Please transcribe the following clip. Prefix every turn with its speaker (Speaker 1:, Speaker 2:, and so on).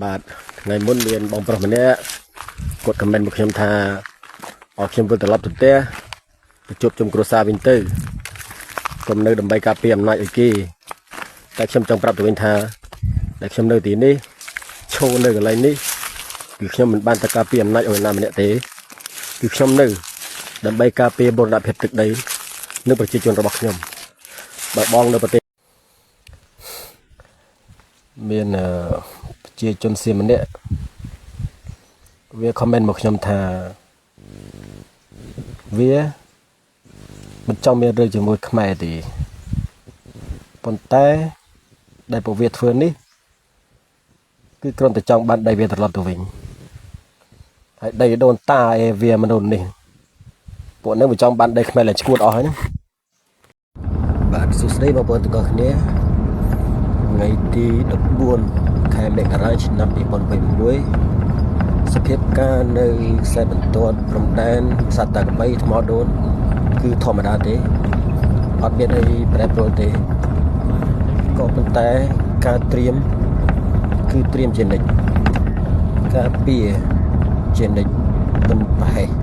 Speaker 1: បាទថ្ងៃមុនមានបងប្រុសម្នាក់គាត់ comment មកខ្ញុំថាឲ្យខ្ញុំវិលត្រឡប់ទៅផ្ទះទៅជួបជុំគ្រួសារវិញទៅកុំនៅដើម្បីការពារអំណាចឲ្យគេតែខ្ញុំចង់ប្រាប់ទៅវិញថាដែលខ្ញុំនៅទីនេះឈរនៅកន្លែងនេះគឺខ្ញុំមិនបានទៅការពារអំណាចឲ្យណាម្នាក់ទេគឺខ្ញុំនៅដើម្បីការពារបូរណភាពទឹកដីនិងប្រជាជនរបស់ខ្ញុំបើបងនៅប្រទេសមានអឺប្រជាជនសៀមម្នាក់វា comment មកខ្ញុំថាវាមិនចង់មានរឿងជាមួយខ្មែរទេប៉ុន្តែដែលពួកវាធ្វើនេះគឺគ្រាន់តែចង់បានដីវាត្រឡប់ទៅវិញហើយដីដូនតាអេវាមនុស្សនេះពួកនឹងវាចង់បានដីខ្មែរឡើងឈួតអស់ហើយណាបាទសួស្តីបងប្អូនទាំងអស់គ្នាថ្ងៃទី14ខែមករាឆ្នាំ2026សភាពការនៅខ្សែបន្ទាត់ព្រំដែនសត្វតាកបីថ្មដូនគឺធម្មតាទេអត់មានអីប្រែប្រួលទេក៏ប៉ុន្តែការត្រៀមគឺត្រៀមជានិច្ចការពារជានិច្ចមិនប្រហែស។